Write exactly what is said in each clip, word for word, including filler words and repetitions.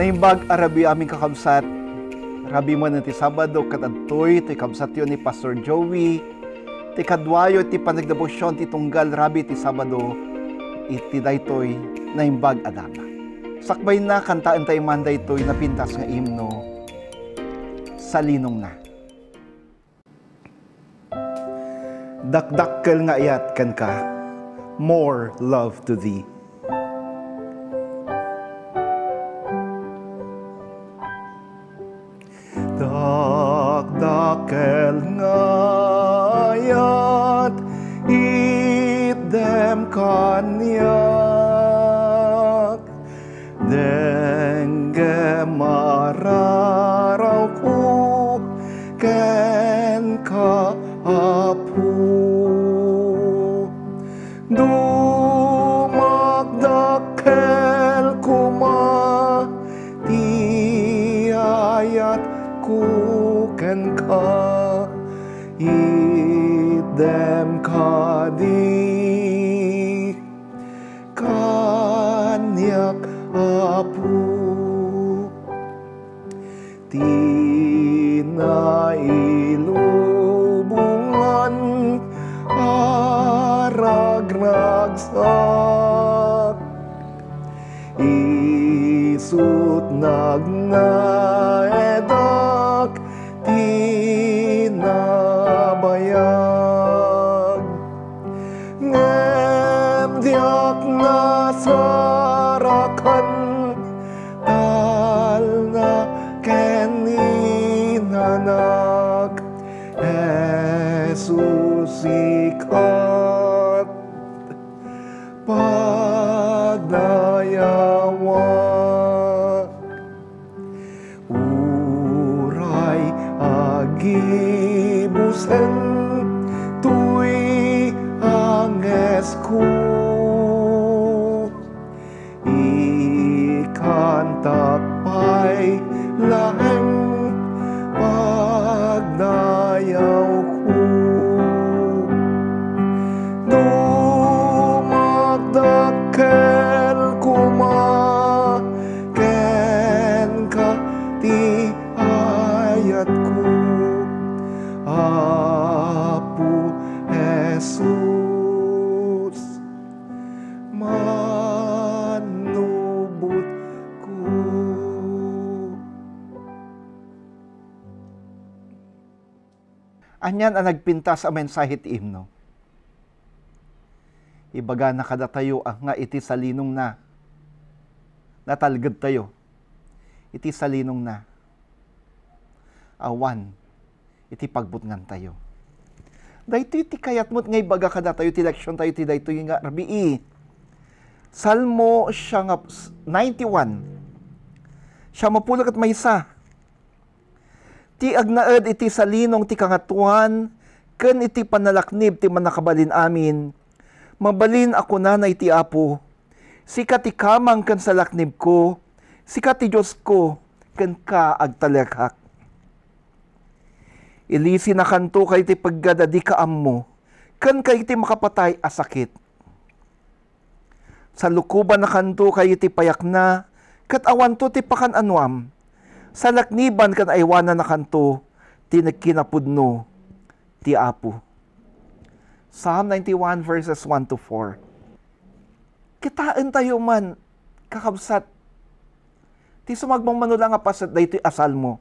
Naimbag a rabii, amin kakabsat. Rabii manen ti Sabado, ket adtoy ti kabsatyo ni Pastor Joey, ti kaduayo ti panagdebosyon ti tunggal rabii ti Sabado iti daytoy naimbag a dama. Sakbayna, kantaentayo man daytoy napintas nga himno, Salinongna. Dakdakkel nga ayat kenka, more love to thee. Dakdakkel nga ayat itdem kaniak, denggem ararawko kenka, Apo. Dumakdakkel koma ti ayatko kenka, itdem kadi kaniak, Apo. Ti nailubongan a ragragsak, isu't nagnaedak ti nabayag. Ngem diak nasarakan, talna ken inanak, Jesus, sika ti pagdayawak. Uray agibusen toy angesko, ikantak pay laeng pagdayawko. Dumakdakkel koma kenka ti ayatko, Apo Jesus, manubotko. Anian a nagpintas a mensahe ti himno? Ibagana kadatayo a nga iti salinongna, natalgedtayo iti salinongna. Awan iti pagbutngantayo. Daytoy ti kayat met nga ibaga kadatayo ti leksiontayo ti daytoy nga rabii. Salmo siya nga, ninety-one. Siya mapulo ket maysa. Ti agnaed iti salinong ti Kangatoan ken iti pannalaknib ti Mannakabalin-amin, mabalin a kunana iti Apo, "Sika ti kamang ken salaknibko, sika ti Diosko, kenka agtalekak." Ilisinakanto kadagiti peggad a dika ammo, ken kadagiti makapatay a sakit. Salukobanakanto kadagiti payakna, ket awanto ti pakan-anoam. Salakniban ken aywananakanto ti nagkinapudno ti Apo. Psalm ninety-one, verses one to four. Kitaentayo man, kakabsat, ti sumagmamano la nga paset daytoy a salmo.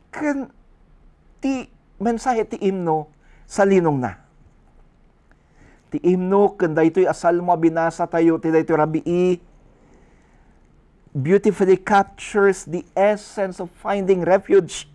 Ken ti mensahe ti himno, salinongna. Ti himno ken daytoy a salmo a binasatayo ti daytoy rabii beautifully captures the essence of finding refuge,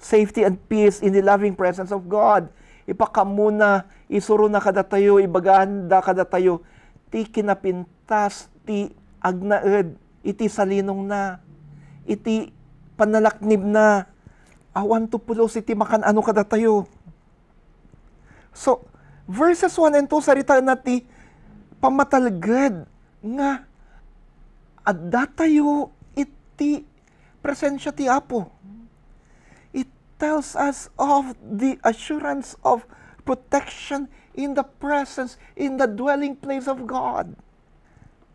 safety, and peace in the loving presence of God. Ipakammona, isurona kadatayo, ibaganda kadatayo ti kinapintas ti agnaed iti salinongna, iti pannalaknibna. Awanto pulos iti makan-ano kadatayo. So, verses one and two, saritaenna ti pammatalged nga addatayo iti presensia ti Apo. It tells us of the assurance of protection in the presence, in the dwelling place of God.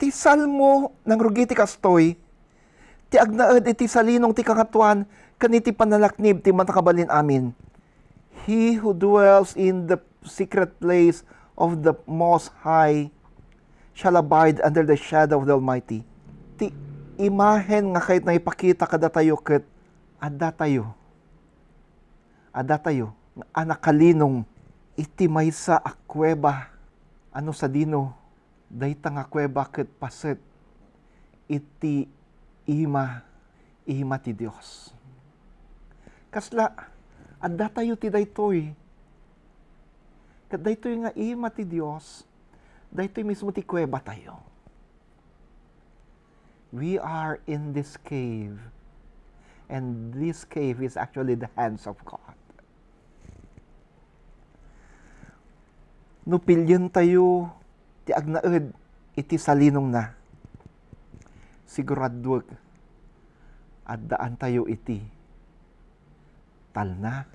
Ti Salmo nangrugi ti kastoy, ti agnaed iti salinong ti Kangatoan ken iti panalaknib ti Mannakabalin-amin. "He who dwells in the secret place of the Most High shall abide under the shadow of the Almighty." Ti imahen nga kayatna ipakita kadatayo ket addatayo, addatayo nga a nakalinong iti maysa a kuweba, a no sadino, dayta nga kuweba ket paset iti ima, ima ti Dios. Kasla, addatayo ti daytoy. Ket daytoy nga ima ti Dios, daytoy mismo ti kuwebatayo. We are in this cave, and this cave is actually the hands of God. No pilientayo ti agnaed iti salinongna, siguraduek, addaantayo iti talna,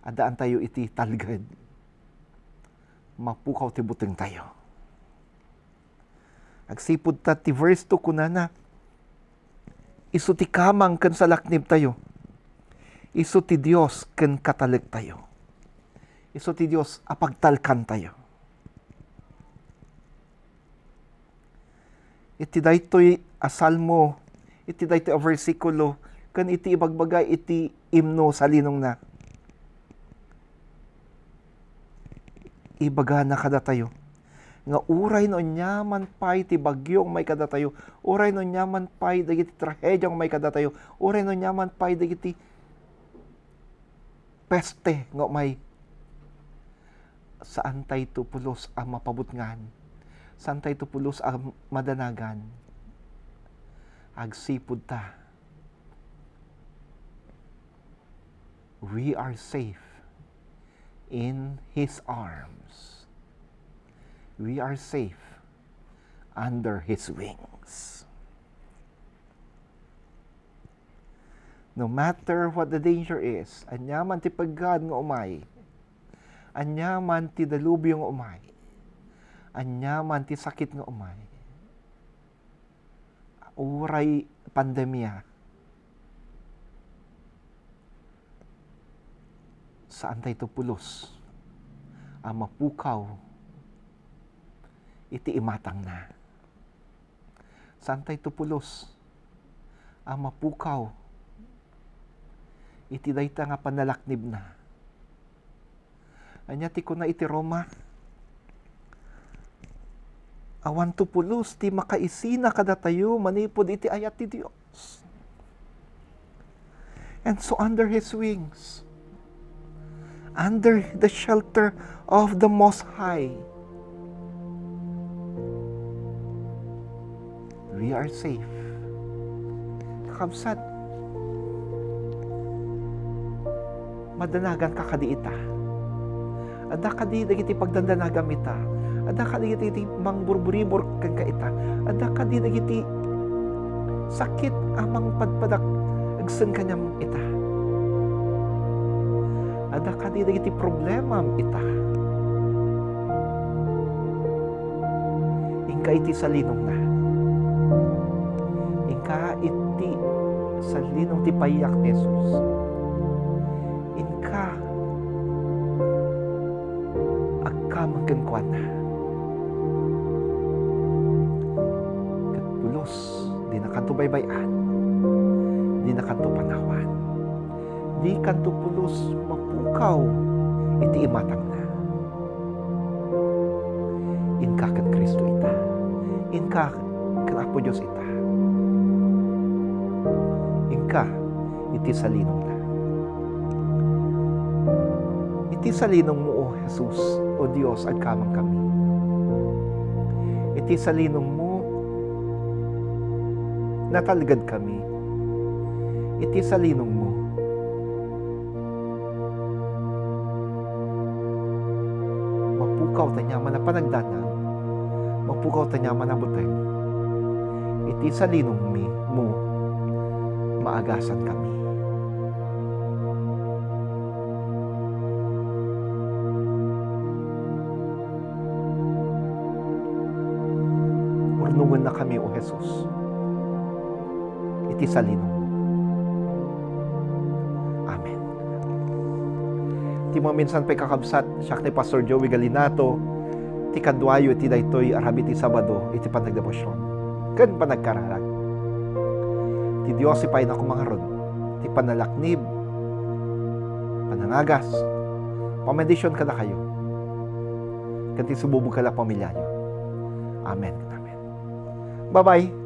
addaantayo iti talged, mapukaw ti butengtayo. Agsipud ta ti verse two kunana, "Isu ti kamang ken salaknibtayo. Isu ti Dios ken katalektayo. Isu ti Dios a pagtalkantayo." Iti daytoy a salmo, iti daytoy a bersikulo, ken iti ibagbaga iti imno salinongna, ibagana kadatayo nga uray no aniaman pay ti bagyo nga umay kadatayo, uray no aniaman pay dagiti trahedia nga umay kadatayo, uray no aniaman pay dagiti peste nga umay, saantayto pulos a mapabutngan, saantayto pulos a madanagan. Agsipud ta, we are safe in His arms. We are safe under His wings. No matter what the danger is, aniaman ti paggaan nga umay, aniaman ti dalubyo nga umay, aniaman ti sakit nga umay, uray pandemia, saantayto pulos a mapukaw iti imatangna. Saantayto pulos a mapukaw iti dayta nga panalaknibna. Ania ti kuna iti Roma? Awanto pulos ti makaisina kadatayo manipud iti ayat ti Dios. And so under His wings, under the shelter of the Most High, we are safe. Kakabsat, madanaganka kadi ita? Adda kadi dagiti pagdandanagam ita? Adda kadi dagiti mangburburibur kenka ita? Adda kadi dagiti sakit a mangpadpadak agsen kaniam ita? Adda kadi dagiti problemam ita? Inka iti salinongna. Inka iti salinong ti payak ni Jesus. Inka agkamang kenkuana. Ket pulos, dinakanto baybay-an, dinakanto panawan, dikanto pulos mapukaw iti imatangna. Inka ken Cristo ita. Inka ken Apo Dios ita. Inka iti salinongna. Iti salinongmo, O Jesus, O Dios, agkamangkami. Iti salinongmo, natalgedkami. Iti salinongmo, mapukaw ti aniaman a panagdanag, mapukaw ti aniaman a buteng. Iti salinongmi mo, maagasankami. Nungennakami, O Jesus, iti salinong. Amen. Ti maminsan pay, kakabsat, siak ni Pastor Joey Galinato, ti kaduayo iti daytoy aramid ti Sabado iti panagdebosion ken panagkararag. Ti Dios ipayna koma ngarud ti panalaknib, panangagas, pamedision kadakayo, ken ti sububog kada pamiliayo. Amen. Amen. Bye-bye.